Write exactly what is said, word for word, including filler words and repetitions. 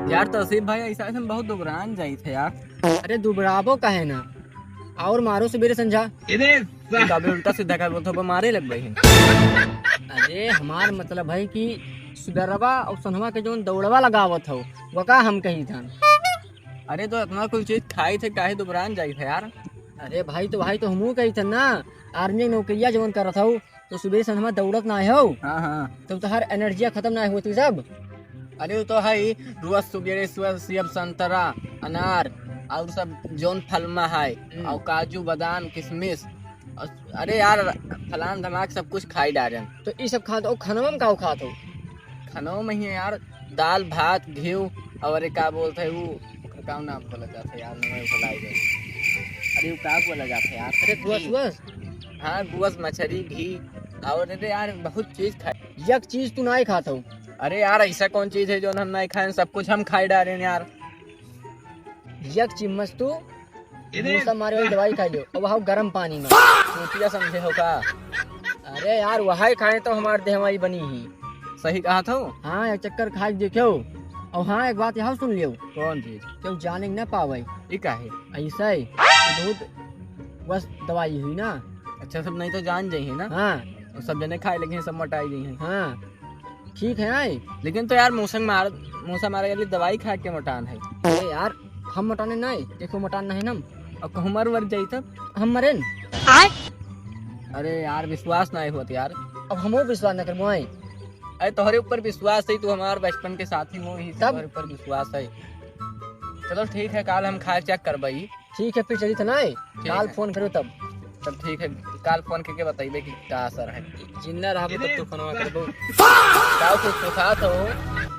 यार तौसीफ भाई, ऐसा ऐसा बहुत दुबरान जाइत है यार। अरे दुबराबो काहे ना, और मारो सुबेरे संझा। इधर ये का बे उल्टा सीधा का बोलत हो, मारे लगबे ही। अरे हमार मतलब है कि सुबेरवा और संझवा के जौन दौड़वा लगावत हो, वो का हम कही था। अरे तो इतना कुल चीज खाई थे, काहे दुबरान जाई थे यार? अरे भाई, तो भाई तो हमहू कही थे ना, आर्मी के नौकरिया जौन करत हो, तो सुबेरे संझवा दौड़त ना हो। हाँ, हाँ। तो तोहार एनर्जिया खत्म ना होती सब। अरे वो तो है ही, रोज सुबेरे सुबह सेब, संतरा, अनार और सब जौन फल में है, हम्म। और काजू, बादाम, किशमिश, और अरे यार, फलान धमाक सब कुछ खाई डारेन। तो ई सब खात हो, खनवा में का खात हो? खनवा में ही है यार, दाल, भात, घी और ये का बोलते हैं वो, ओकर का नाम बोला जाता है यार, नाम भुलाई गए। अरे वो का बोला जाता है यार? अरे गोस, गोस। हाँ, गोस, मछली, घी और अरे यार बहुत चीज खाए। एक चीज तू नाई खात हो। अरे यार, ऐसा कौन चीज है जो हम नाई खाए? सब कुछ हम खाई डारेन यार। एक चम्मच तू इधर मूसा मारे वाली दवाई खाई लियो, और वह गरम पानी में। चूतिया समझे हो का? अरे यार, वही खाए तो हमार देह हमारी बनी ही। सही कहा था। हाँ, एक चक्कर खा के देखो। और हाँ, एक बात यहाँ सुन लियो। कौन चीज? केहू जाने के ना पावे। ई काहे? ऐसा ही बहुत बस दवाई हुई ना। अच्छा, सब नहीं तो जान जाइए ना। हाँ। और सब जने खाए लगे, सब मोटाई गई हैं। हाँ, ठीक है, आए। लेकिन तो यार, मूसा मार, मूसा मारे वाली दवाई खा के मोटान है। अरे यार, हम मोटाने नहीं, देखो मोटान नहीं ना हम। अब कहूँ मर वर जाई तब? हम मरेन। अरे यार, विश्वास नहीं होत यार। अब हमहू विश्वास न करबो, आए। अरे तोहरे ऊपर विश्वास है, तू हमार बचपन के साथी हो, ही तब? तोहरे ऊपर विश्वास है। चलो ठीक है, काल हम खाए चेक करबई। ठीक है, फिर चली तो ना, ठीक काल है। फोन करो तब। तब ठीक है, काल फोन करके बताइबे कि का असर है। जिंदा रहबो तब तू फोनवा करबो। का कुछ सुखात हो?